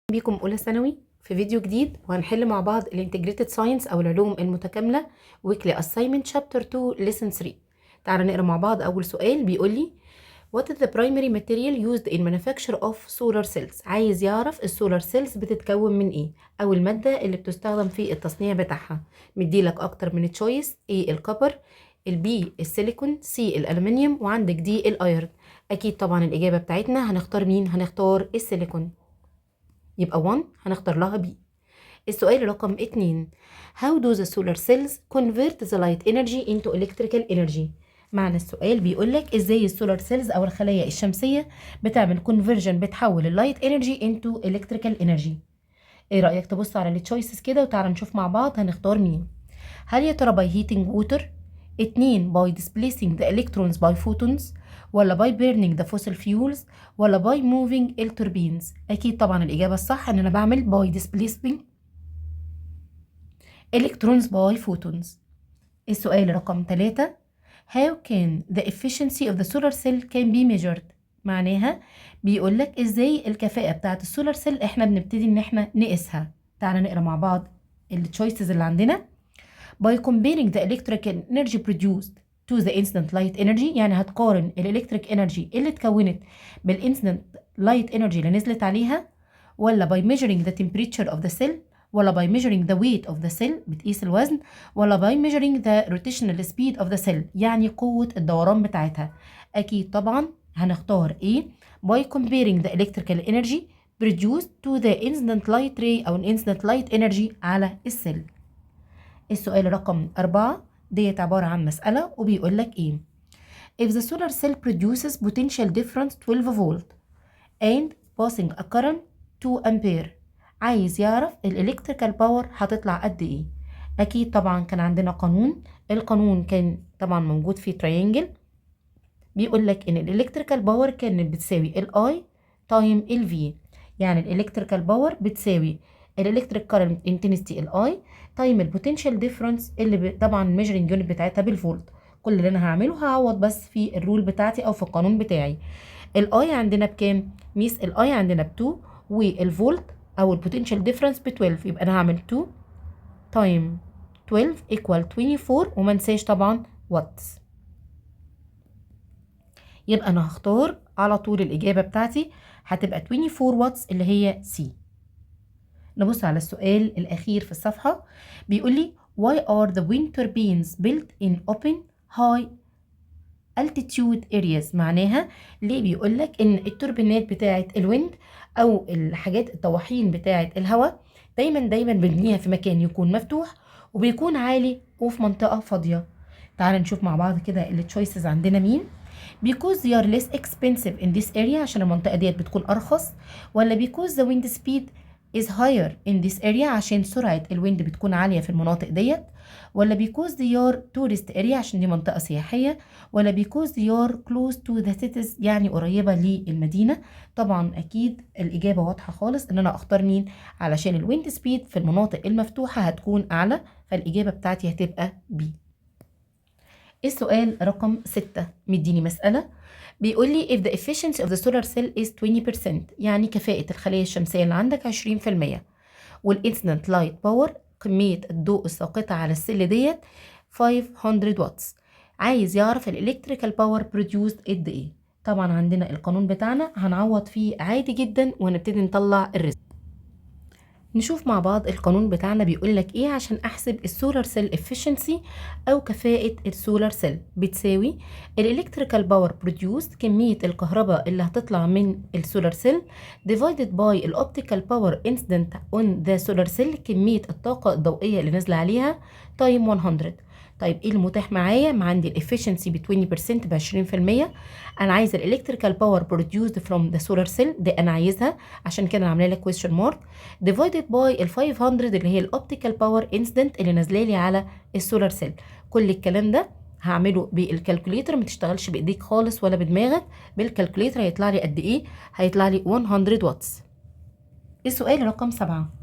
بيكم اولى ثانوي في فيديو جديد، وهنحل مع بعض ال integrated science او العلوم المتكامله، weekly assignment، chapter 2، lesson 3. تعالى نقرا مع بعض. اول سؤال بيقول لي: What is the primary material used in manufacture of solar cells؟ عايز يعرف ال solar cells بتتكون من ايه او المادة اللي بتستخدم في التصنيع بتاعها. مديلك اكتر من choice: A ال copper، ال B السيليكون، C الالومنيوم، وعندك D ال iron. اكيد طبعا الاجابة بتاعتنا هنختار مين؟ هنختار السيليكون، يبقى 1 هنختار لها B. السؤال رقم 2: How do the solar cells convert the light energy into electrical energy؟ معنى السؤال بيقول لك ازاي ال solar cells او الخلايا الشمسية بتعمل conversion، بتحول ال light energy into electrical energy. ايه رأيك تبص على ال choices كده وتعالى نشوف مع بعض هنختار مين؟ هل يا ترى by heating water، 2 by displacing the electrons by photons، ولا by burning the fossil fuels، ولا by moving ال turbines؟ اكيد طبعا الاجابه الصح ان انا بعمل by displacing electrons by photons. السؤال رقم 3: How can the efficiency of the solar cell can be measured؟ معناها بيقول لك ازاي الكفاءة بتاعة ال solar cell احنا بنبتدي ان احنا نقيسها. تعالى نقرا مع بعض ال choices اللي عندنا: by comparing the electrical energy produced to the incident light energy، يعني هتقارن ال electric energy اللي اتكونت بال incident light energy اللي نزلت عليها، ولا by measuring the temperature of the cell، ولا by measuring the weight of the cell، بتقيس الوزن، ولا by measuring the rotational speed of the cell، يعني قوة الدوران بتاعتها؟ أكيد طبعا هنختار A، by comparing the electrical energy produced to the incident light ray أو incident light energy على ال cell. السؤال رقم 4 ديت عبارة عن مسألة وبيقول لك إيه: If the solar cell produces potential difference 12 volt and passing a current 2 ampere، عايز يعرف ال electrical power هتطلع قد ايه. اكيد طبعا كان عندنا قانون، القانون كان طبعا موجود في triangle، بيقول لك ان ال electrical power كانت بتساوي ال I time ال V، يعني ال electrical power بتساوي ال electric current intensity ال I time ال potential difference اللي طبعا measuring unit بتاعتها بالفولت. كل اللي انا هعمله هعوض بس في ال rule بتاعتي او في القانون بتاعي. ال I عندنا بكام ميس؟ ال I عندنا ب 2، والفولت او ال potential difference ب 12، يبقى انا هعمل 2 time 12 equal 24، وما انساش طبعا واتس. يبقى انا هختار على طول، الاجابه بتاعتي هتبقى 24 واتس اللي هي C. نبص على السؤال الاخير في الصفحه، بيقول لي: why are the wind turbines built in open high altitude areas؟ معناها ليه بيقول لك ان التوربينات بتاعه ال wind او الحاجات الطواحين بتاعه الهواء دايما دايما بنبنيها في مكان يكون مفتوح وبيكون عالي وفي منطقه فاضيه؟ تعال نشوف مع بعض كده ال choices عندنا مين: because they are less expensive in this area، عشان المنطقة ديت بتكون أرخص، ولا because the wind speed is higher in this area، عشان سرعة ال wind بتكون عالية في المناطق ديت، ولا because they are tourist area، عشان دي منطقة سياحية، ولا because they are close to the cities، يعني قريبة للمدينة؟ طبعا أكيد الإجابة واضحة خالص إن أنا أختار مين؟ علشان ال wind speed في المناطق المفتوحة هتكون أعلى، فالإجابة بتاعتي هتبقى B. السؤال رقم 6 مديني مسألة، بيقول لي: if the efficiency of the solar cell is 20%، يعني كفاءة الخلية الشمسية اللي عندك 20%، وال incident light power، كمية الضوء الساقطة على ال cell ديت 500 واتس، عايز يعرف ال electrical power produced قد ايه. طبعا عندنا القانون بتاعنا، هنعوض فيه عادي جدا ونبتدي نطلع ال result. نشوف مع بعض القانون بتاعنا بيقول لك ايه عشان احسب ال solar cell efficiency او كفاءة ال solar cell: بتساوي ال electrical power produced، كمية الكهرباء اللي هتطلع من ال solar cell، divided by ال optical power incident on the solar cell، كمية الطاقة الضوئية اللي نازلة عليها، time 100. طيب، ايه المتاح معايا؟ ما عندي ال efficiency ب 20%، ب 20%. انا عايزه ال electrical power produced from the solar cell، ده انا عايزها، عشان كده انا عامله لك question mark، divided by ال 500 اللي هي ال optical power incident اللي نازله لي على ال solar cell. كل الكلام ده هعمله بال calculator، ما تشتغلش بايديك خالص ولا بدماغك، بال calculator. هيطلع لي قد ايه؟ هيطلع لي 100 واتس. السؤال رقم 7،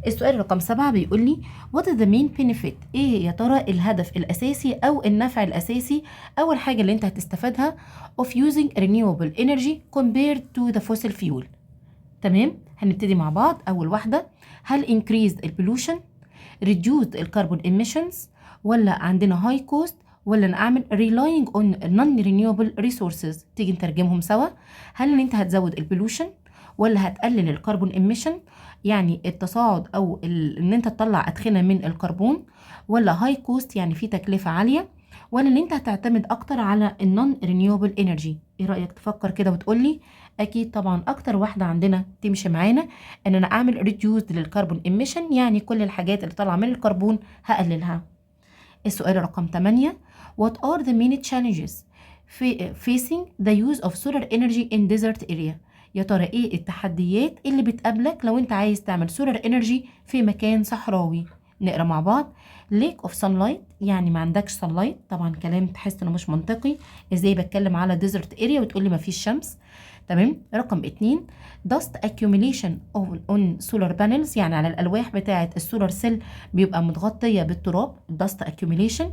السؤال رقم 7 بيقول لي: what is the main benefit، ايه يا ترى الهدف الاساسي او النفع الاساسي او الحاجة اللي انت هتستفادها، of using renewable energy compared to the fossil fuel؟ تمام، هنبتدي مع بعض. أول واحدة، هل increased ال pollution، reduced ال carbon emissions، ولا عندنا high cost، ولا انا اعمل relying on non renewable resources؟ تيجي نترجمهم سوا. هل ان انت هتزود ال pollution، ولا هتقلل ال carbon emission، يعني التصاعد او ان انت تطلع ادخنه من الكربون، ولا high cost يعني في تكلفة عاليه، ولا ان انت هتعتمد اكتر على ال non renewable energy؟ ايه رايك تفكر كده وتقول لي؟ اكيد طبعا اكتر واحدة عندنا تمشي معانا ان انا اعمل reduce لل carbon emission، يعني كل الحاجات اللي طالعه من الكربون هقللها. السؤال رقم 8، What are the main challenges facing the use of solar energy in desert area؟ يا ترى ايه التحديات اللي بتقابلك لو انت عايز تعمل solar energy في مكان صحراوي؟ نقرا مع بعض. lack of sunlight، يعني ما عندكش sunlight. طبعا كلام تحس انه مش منطقي، ازاي بتكلم على desert area وتقول لي ما فيش شمس؟ تمام. رقم 2، dust accumulation on solar panels، يعني على الألواح بتاعة ال solar cell بيبقى متغطية بالتراب، dust accumulation.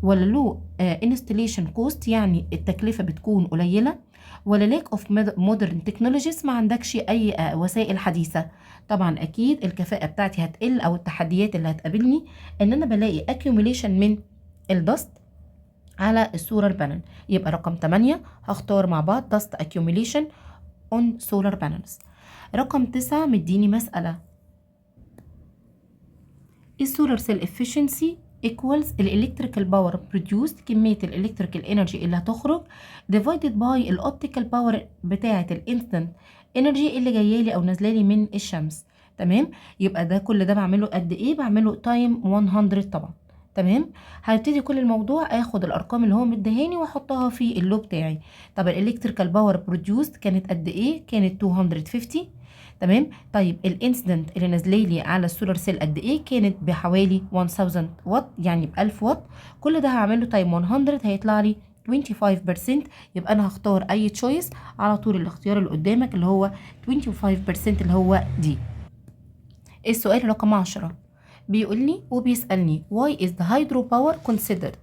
ولا low installation cost، يعني التكلفة بتكون قليلة، ولا lack of modern technologies، ما عندكش أي وسائل حديثة؟ طبعا أكيد الكفاءة بتاعتي هتقل أو التحديات اللي هتقابلني إن أنا بلاقي accumulation من ال dust على ال solar panel. يبقى رقم 8 هختار مع بعض dust accumulation on solar panels. رقم 9 مديني مسألة، ال solar cell efficiency equals ال electrical power produced، كمية ال electrical energy اللي هتخرج، divided by ال optical power بتاعة ال incident energy اللي جاية لي او نازله لي من الشمس. تمام، يبقى ده كل ده بعمله قد ايه؟ بعمله time 100 طبعا. تمام، هبتدي كل الموضوع اخد الارقام اللي هو مديهاني واحطها في ال law بتاعي. طب ال electrical power produced كانت قد ايه؟ كانت 250. تمام. طيب ال incident اللي نازله لي على ال solar cell قد ايه؟ كانت بحوالي 1000 واط، يعني ب 1000 واط. كل ده هعمله time 100، هيطلع لي 25%. يبقى انا هختار اي choice على طول، الاختيار اللي قدامك اللي هو 25% اللي هو D. السؤال رقم 10 بيقول لي وبيسألني: why is the hydropower considered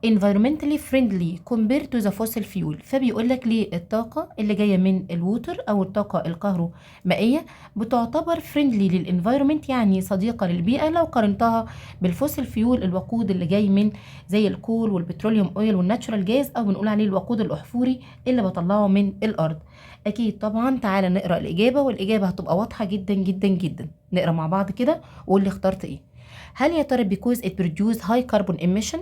environmentally friendly compared to the fossil fuel؟ فبيقول لك ليه الطاقة اللي جاية من ال water أو الطاقة الكهرومائية بتعتبر friendly لل environment، يعني صديقة للبيئة، لو قارنتها بال fossil fuel، الوقود اللي جاي من زي ال coal وال petroleum oil وال natural gas، أو بنقول عليه الوقود الأحفوري اللي بطلعه من الأرض. أكيد طبعا تعالى نقرأ الإجابة، والإجابة هتبقى واضحة جدا جدا جدا. نقرأ مع بعض كده وقول لي اخترت إيه. هل يا ترى because it produce high carbon emission؟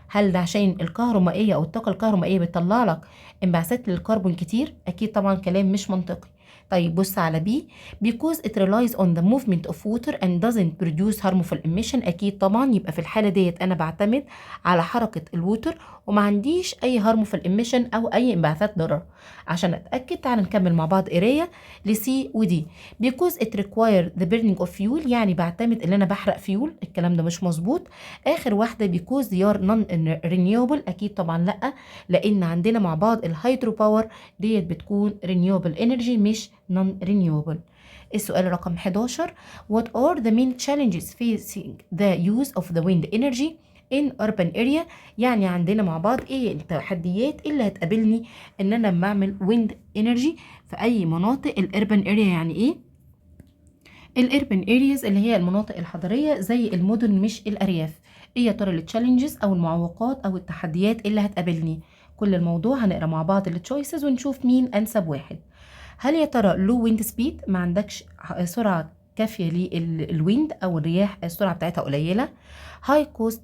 هل ده عشان الكهرومائية أو الطاقة الكهرومائية بتطلع لك انبعاثات للكربون كتير؟ أكيد طبعا كلام مش منطقي. طيب بص على B، because it relies on the movement of water and doesn't produce harmful emission. أكيد طبعا، يبقى في الحالة ديت أنا بعتمد على حركة ال water وما عنديش أي harmful emission أو أي انبعاثات ضرر. عشان أتأكد تعال نكمل مع بعض قراية ل C و D. because it require the burning of fuel، يعني بعتمد ان انا بحرق فيول، الكلام ده مش مظبوط. اخر واحدة because they are non renewable. اكيد طبعا لا، لان عندنا مع بعض ال hydro power ديت بتكون renewable energy مش non renewable. السؤال رقم 11، what are the main challenges facing the use of the wind energy in urban area؟ يعني عندنا مع بعض ايه التحديات اللي هتقابلني ان انا لما اعمل wind energy في اي مناطق ال urban area؟ يعني ايه ال urban areas؟ اللي هي المناطق الحضرية زي المدن مش الارياف. ايه يا ترى ال challenges او المعوقات او التحديات اللي هتقابلني؟ كل الموضوع هنقرا مع بعض ال choices ونشوف مين انسب واحد. هل يا ترى low wind speed، ما عندكش سرعة كافيه لل wind او الرياح، السرعة بتاعتها قليله؟ high cost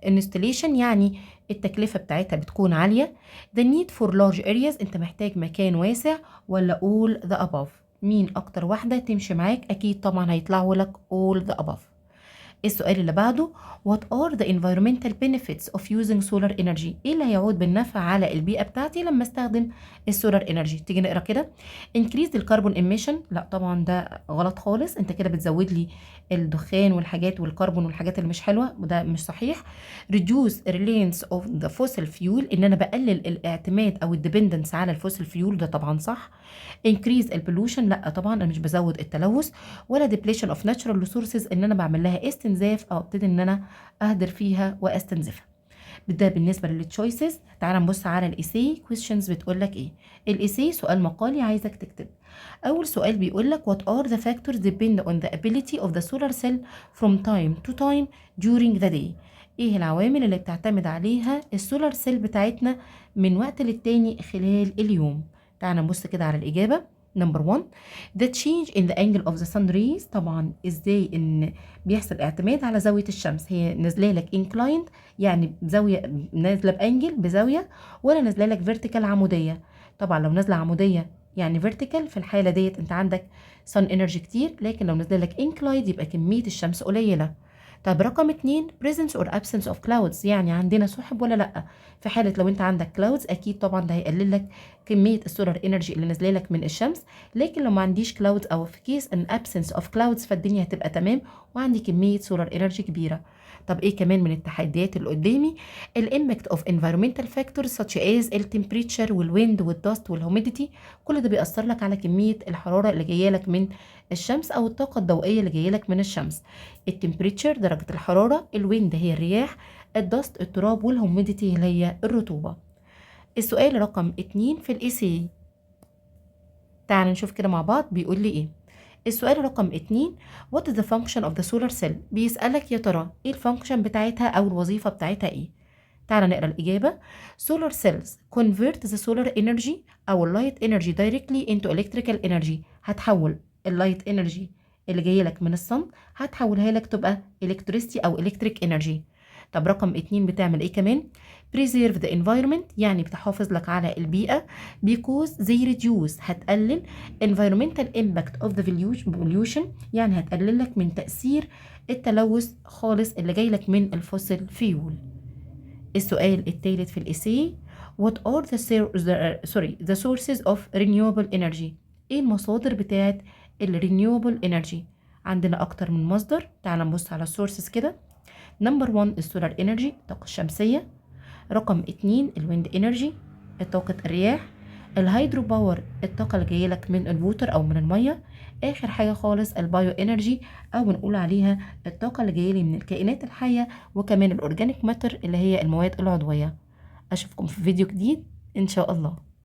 installation، يعني التكلفة بتاعتها بتكون عاليه؟ the need for large areas، انت محتاج مكان واسع؟ ولا all the above؟ مين اكتر واحدة تمشي معاك؟ اكيد طبعا هيطلعوا لك all the above. السؤال اللي بعده، what are the environmental benefits of using solar energy؟ ايه اللي هيعود بالنفع على البيئة بتاعتي لما استخدم ال solar energy؟ تيجي نقرا كده. increase the carbon emission، لا طبعا ده غلط خالص، انت كده بتزود لي الدخان والحاجات والكربون والحاجات اللي مش حلوه، وده مش صحيح. reduce reliance of the fossil fuel، ان انا بقلل الاعتماد او ال dependence على ال fossil fuel، ده طبعا صح. increase ال pollution، لا طبعا انا مش بزود التلوث. ولا depletion of natural resources، ان انا بعمل لها استنزاف او ابتدي ان انا اهدر فيها واستنزفها. ده بالنسبة لل choices. تعال نبص على ال essay questions بتقول لك ايه. ال essay سؤال مقالي، عايزك تكتب. أول سؤال بيقول لك what are the factors depend on the ability of the solar cell from time to time during the day؟ ايه العوامل اللي بتعتمد عليها ال solar cell بتاعتنا من وقت للتاني خلال اليوم؟ تعال نبص كده على الإجابة. number 1، the change in the angle of the sun rays. طبعا ازاي ان بيحصل اعتماد على زاوية الشمس؟ هي نازله لك inclined، يعني بزاوية، نازلة ب angle بزاوية، ولا نازله لك vertical عمودية؟ طبعا لو نازلة عمودية يعني vertical، في الحالة ديت انت عندك sun energy كتير، لكن لو نازله لك inclined يبقى كمية الشمس قليلة. طب رقم 2، presence or absence of clouds، يعني عندنا سحب ولا لأ؟ في حالة لو انت عندك clouds اكيد طبعا ده هيقلل لك كمية ال solar energy اللي نازله لك من الشمس، لكن لو ما عنديش clouds او في case ان absence of clouds فالدنيا هتبقى تمام وعندي كمية solar energy كبيرة. طب ايه كمان من التحديات اللي قدامي؟ ال impact of environmental factors such as ال temperature وال wind وال dust وال humidity. كل ده بيأثر لك على كمية الحرارة اللي جاية لك من الشمس او الطاقة الضوئية اللي جاية لك من الشمس. ال temperature درجة الحرارة، ال wind هي الرياح، ال dust التراب، وال humidity اللي هي الرطوبة. السؤال رقم 2 في ال essay، تعال نشوف كده مع بعض بيقول لي ايه. السؤال رقم 2، what is the function of the solar cell؟ بيسألك يا ترى ايه ال function بتاعتها او الوظيفة بتاعتها ايه؟ تعال نقرا الإجابة. solar cells convert the solar energy أو light energy directly into electrical energy. هتحول ال light energy اللي جاي لك من ال sun هتحولها لك تبقى electricity أو electric energy. طب رقم 2، بتعمل ايه كمان؟ preserve the environment، يعني بتحافظ لك على البيئة، because they reduce، هتقلل، environmental impact of the pollution، يعني هتقلل لك من تأثير التلوث خالص اللي جاي لك من ال fossil fuel. السؤال الثالث في ال essay، what are the sorry the sources of renewable energy؟ ايه المصادر بتاعت ال renewable energy؟ عندنا اكتر من مصدر. تعال نبص على ال sources كده. number 1، ال solar energy، الطاقة الشمسية. رقم 2، ال wind energy، طاقة الرياح. ال hydro power، الطاقة اللي جاية لك من ال water او من المية. اخر حاجة خالص ال bio energy، او بنقول عليها الطاقة اللي جاية لي من الكائنات الحية وكمان ال organic matter اللي هي المواد العضوية. اشوفكم في فيديو جديد ان شاء الله.